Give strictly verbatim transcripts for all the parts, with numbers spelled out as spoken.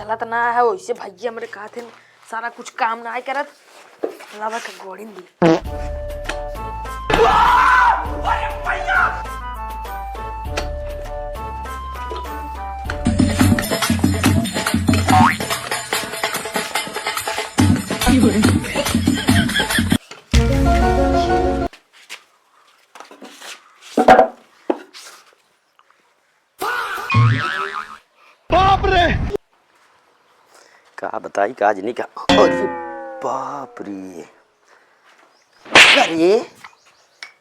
हालत ना है, वैसे भैया हमरे कहत हैं, सारा कुछ काम ना करत। लावा के गोड़िन दी। बाप रे! का बताई, का जनी का, अरे बाप रे! अरे,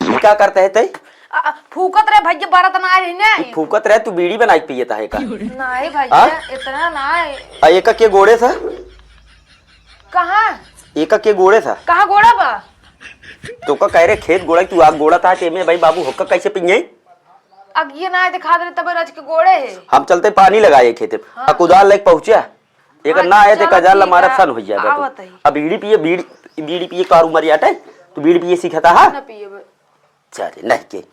ई का करत है तै? आ, आ, फूकत रहे भैया, बरत ना रही ना। ई फूकत रहे, तू बीड़ी बनाई के पियत है का? नहीं भैया, हाँ? इतना ना है। आ, एका के गोड़े सा? कहाँ? एका के गोड़े सा? कहाँ गोड़ा बा? तोका कह रहे खेत गोड़ा, तू आग गोड़ा था, तेमे भाई बाबू हुक्का कैसे पिए? अगिए ना दिखा दे, तबे रज के गोड़े है। हम चलते पानी लगाए खेते। हाँ। आ कुदाल लेके पहुँचा। एक हाँ, ना आए ते चलो, कजाल ठीक मारत है। सन हो जाएगा तू। आवत है। अब बीड़ी पिए, बीड़ी, बीड़ी पिए कारू मरियाटे, तू बीड़ी पिए सीखता हा? ना पिए बे। चले, नहीं के,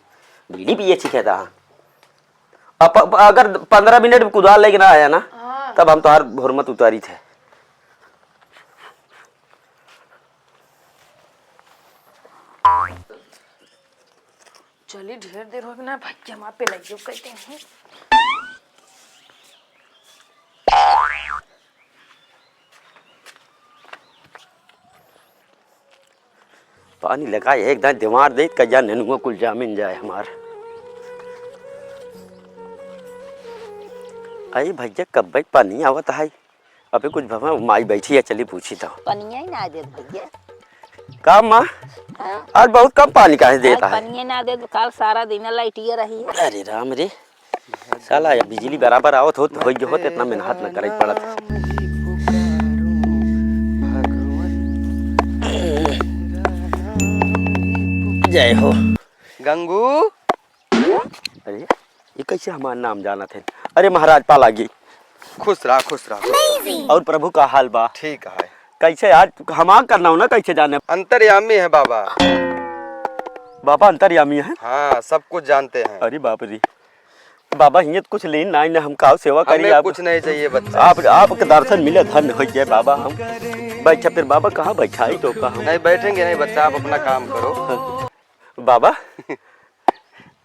बीड़ी पिए सीखता हा। अब प-, प-, अगर पन्द्रह मिनट में कुदाल लेके ना आया ना, हाँ। तब हम तोहार हुरमत उतारी थे। चली, ढेर देर हो गई ना, भैया हमार पे लइयो कहते हैं। पानी लगाए, एक दाई दीवार दे, कजा नेनुआ कुल जामिन जाए हमार। अरे भैया, कब बैठ पानी आवत है? अबे कुछ भवा, माई बैठी है, चली पूछी तो। पनिया ही ना देत भैया। का माँ? हाँ? आज बहुत कम पानी काहे देत आज है? पनिया ना देत, काल सारा दिन लाइटिया रही है। अरे राम रे, साला ये बिजली बराबर आवत होत, होई होत, इतना मेहनत न करे पड़त। जय हो। गंगू। अरे, ये कैसे हमार नाम जानत है? अरे महाराज, पा लागी। खुश रहा, खुश रहा, खुश रहा। और प्रभु का हाल बा? ठीक है। कैसे आज हमार करना हो ना, कैसे जाने? अंतर्यामी है बाबा। बाबा अंतर्यामी है? हाँ, सब कुछ जानते हैं। अरे बाप रे। बाबा, हियत कुछ लेन ना, ना हम काव सेवा करी हमें आप? कुछ नहीं चाहिए बच्चा। आप, आपके दर्शन मिले, धन्य हो जाए बाबा हम। बैठा फिर बाबा, कहाँ बैठा है तो कहाँ? नहीं बैठेंगे नहीं बच्चा, आप अपना काम करो। बाबा।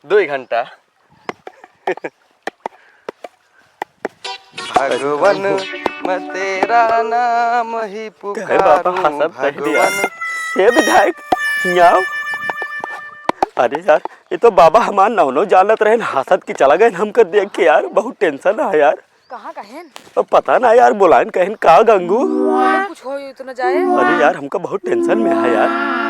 दुई घंटा। भगवन, मैं तेरा नाम ही कहे बाबा, पुकारूं, हंसत कह दिया। भगवन। हे विधायक, हियाँ आओ। अरे यार, ये तो बाबा हमार नौनो जानत रहे, हंसत के चला गए हमको देख के यार, बहुत tension है यार। कहाँ का है? अब पता ना यार, बुलाइन कहन का गंगू? कुछ हो तो ना जाए। अरे यार, हमका बहुत tension में है यार।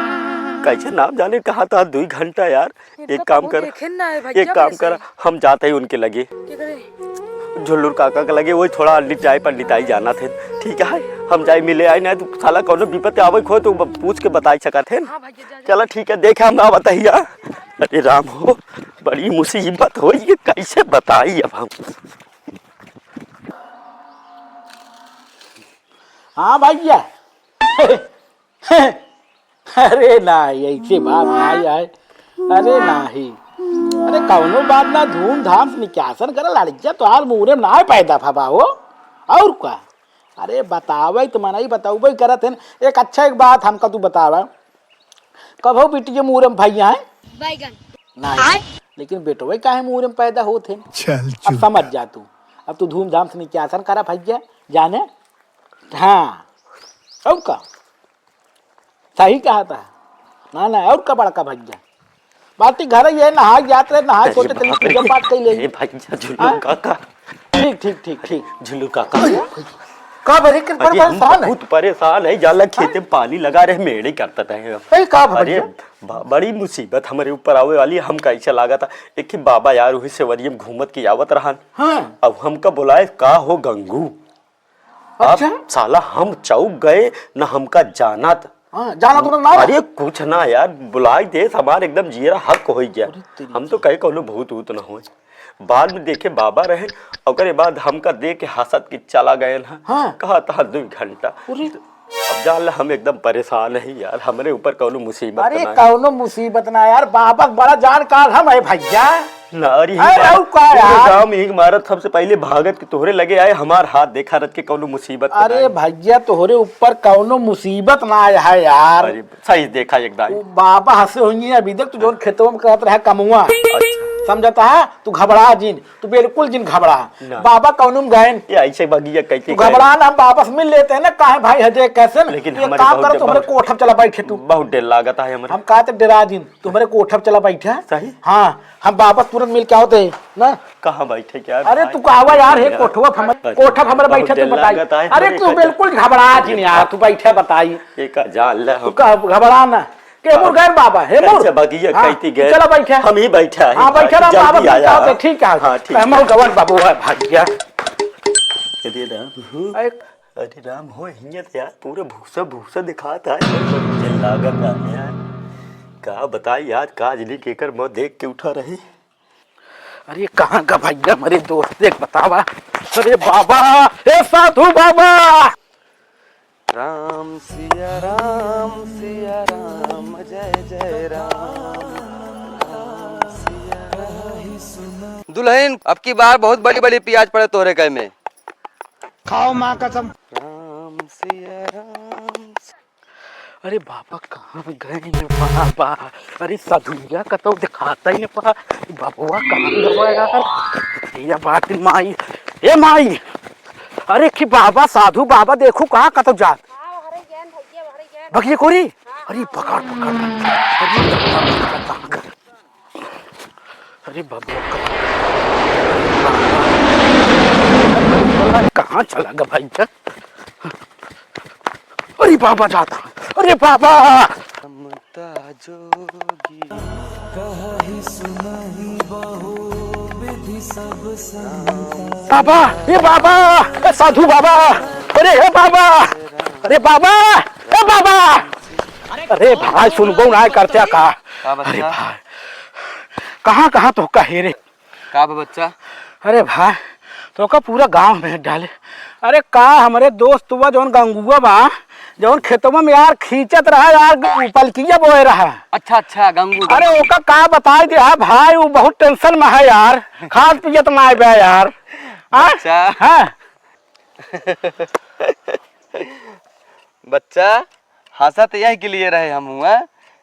कैसे नाम जाने कहाँ था दुई घंटा यार। इनका एक काम कबो कर, देखे ना है भाई, एक क्या काम करे कर, से? हम जाते ही उनके लगे। क्या करे? झुल्लुर काका के लगे, वही थोड़ा लिटाई पर लिटाई जाना थे। ठीक है, हम जाए मिले आए ना, तो साला कौनो विपत्ति आवे खो तो ब-, पूछ के बताई सकत है। हाँ भाई, जा, जा। चला ठीक है, देखे हम ना बताइया। अरे राम हो, बड़ी मुसीबत हो, ये कैसे बताई अब हम? हाँ भैया। अरे नाही, ऐसे बात नाही आए। अरे नाही। अरे कौनो बात ना, धूमधाम से निकासन कर, लड़किया तोहार मुहरे में ना पैदा भवा हो। और का? अरे बतावे तो मनई बतौबे करत है। एक अच्छा एक बात हमका तू बतावे, कभो बिटिया मुहरे में भैया है? बैगन। नाही। लेकिन बेटवे काहे मुहरे में पैदा होत है? चल अब चुप। समझ जा तू। अब तू धूमधाम से निकासन करा भैया, जाने? हाँ। और का? सही कहा था। ना, ना, और का बड़का भैया? बाती घर ये नहाए जात रहे, नहाए अरे छोटे तनी बाप रे। पूजा पाठ कर ले। अरे भैया, झुल्लू हाँ? काका। ठीक, ठीक, ठीक, ठीक। झुल्लू काका। का भरे के अरे हम परेशान है? बहुत परेशान है, जाला खेते में पानी लगा रहे, मेड़े करता रहे हम। अरे का भैया? अरे ब-, बड़ी मुसीबत हमरे ऊपर आवे वाली है, हम कैसे लागा था। एक ही बाबा यार वही सेवरिये में घूमत के आवत रहन। हाँ। अब हमका बुलाए, का हो गंगू? अच्छा? अब साला हम चौक गए, न हमका जानत। हाँ, जानत तो ना। अरे कुछ ना यार, बुलाई देस, हमार एकदम जियरा हक होइ गया। अरे तेरी हम तो कहे कौनो भूत ऊत न होए। बाद में देखे बाबा रहे, ओकरे बाद हमका देख के हंसत के चला गए ना। हाँ। कहा था दुई घंटा। अरे। अब जान ला, हम एकदम परेशान ही यार, हमरे ऊपर कौनो मुसीबत अरे, ना। कौनो मुसीबत ना यार, बाबा बड़ा जानकार हम है भैया। ना, अरे, अरे, बाबा, अउ का पूरे यार? गाँव में एक मारत, सबसे पहले भागत के तोहरे लगे आए, हमार हाथ देखा रत के कौनो मुसीबत तो अरे नहीं। भैया, तोहरे ऊपर कौनो मुसीबत ना आया है यार। अरे, सही देखा एकदम। वो बाबा हंसे होंगे अभी तक, तू जौन खेतवा में करत रहा कमुआ। अच्छा। समझता है? तू घबरा जिन, तू बिल्कुल जिन घबरा। ना। बाबा कौनो में गए न। ये ऐसे बगिया कैसे तू गए? घबरा ना, हम वापस मिल लेते हैं ना, काहे भाई हजे कैसे न? लेकिन ये हमरे काम बहुत करो, डर, तू हमरे बहुत, कोठब चला बैठे तू। बहुत डर लागत है हमरे। हम कहा तो डरा जिन, तू हमरे कोठब चला बैठे। सही? हाँ, हम वापस तुरंत मिल के आओ थे ना। कहाँ बैठे क्या अरे भाई? तू कहवा यार, हे यार। कोठवा हम, अच्छा, कोठब हमरे बहुत बैठे तू डर बताई। लागत है, अरे हमरे तू का बिल्कुल घबरा जिन यार, तू बैठे बताई। ये का जान ले तू हम। कह घबरा ना। के मुर गए बाबा, हे मुर। अच्छा, बगिया हाँ, कैती गए? चलो बैठे। हम ही बैठा है, हाँ, बैठा रहा, जल्दी बाबा, आया। ठीक है, ठीक है। हाँ, ठीक हम है। गवन बाबू है, भागिया। अरे राम हो, अरे, अरे राम हो, हियाँ तो यार पूरा भूसा, भूसा दिखात है, लागत है यार। का बताई यार, का जनी केकर मौत देख के उठा रही। अरे, कहाँ का भैया, हमरे दोस्त, देख बतावा। अरे बाबा, ए साधु बाबा। राम सिया राम, सिया राम, जय जय राम। दुल्हन, अब की बार बहुत बड़ी बड़ी प्याज पड़े तोहरे कह में। खाओ माँ कसम। राम सिया राम। अरे बाबा, कहाँ गए ये बाबा? अरे सधुइया कतौ दिखाता ही नहीं पा। बबुआ कहाँ गवा यार? ये बात माई, ए माई, अरे कि बाबा, साधु बाबा, देखो कहाँ कतौ जात। हाँ, वहरे गए भैया, वहरे गए। बगिया कोरी? हाँ, अरे हाँ, पकड़, वहरे। पकड़। अरे बाबा, कहाँ गए? अरे बाबा, कहाँ चला गया भाई का? अरे बाबा जाता, अरे बाबा। बाबा, ए बाबा, ए साधु बाबा, अरे हे बाबा, अरे बाबा, ए बाबा, अरे भाई सुनबो ना करते का? का बच्चा? अरे भाई, कहाँ कहाँ तो का हेरे? का बा बच्चा? अरे भाई, तो का पूरा गांव में डाले। अरे का हमरे दोस्त हुआ जौन गंगुआ बा, जौन खेतवा में यार खींचत रहा यार, पलकिया बोए रहा। अच्छा, अच्छा, गंगू, अरे गंगू। ओका का बताई दे, हाँ भाई, वो बहुत tension में है यार, खात पियत ना बे यार। हाँ? अच्छा। हाँ। बच्चा, हंसत यही के लिए रहे हम हुआ,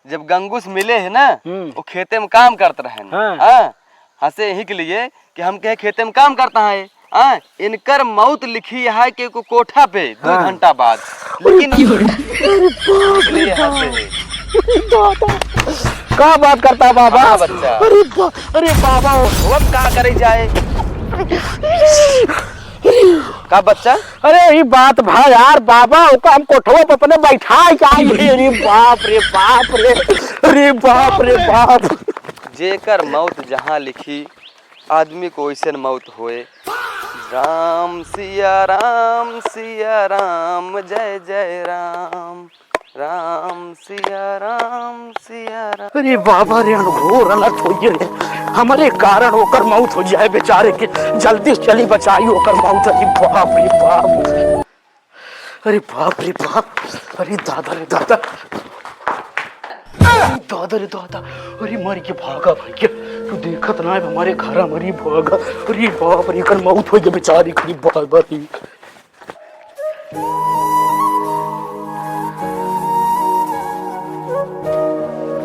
जब गंगू से मिले है ना, हम्म। वो खेते में काम करत रहे। हाँ। हाँ, हंसे यही के लिए कि हम कहे खेते में काम करता है। हाँ, इनकर मौत लिखी है कि को कोठा पे दो हाँ। घंटा बाद, अरे लेकिन बाप रे इसलिए बाप। हंसे हैं। अरे बाबा, का बात करता है बाबा? हाँ, बच्चा। अरे बा-, अरे बाबा। अब का करे जाए? का बच्चा? अरे ई बात भा यार बाबा, ओका हम कोठवा पे अपने बैठा के आई। अरे बाप रे बाप रे, अरे बाप रे बाप। जेकर मौत जहाँ लिखी, आदमी को वैसन मौत होए। राम सिया राम, सिया राम, जय जय राम। राम सिया राम, सिया राम। अरे बाबा रे, घोर अनर्थ होइए रे। हमरे कारण ओकर मौत हो जाए बेचारे के। जल्दी से चली बचाई ओकर मौत। अरे बाप रे बाप। अरे बाप रे बाप। अरे दादा रे दादा। अरे दादा रे दादा। अरे मर के भागा भैया। तू देखत ना है हमरे घर, मरी भागा। अरे बाप रे, एकर मौत होइए बेचारे के। अरे बाप रे।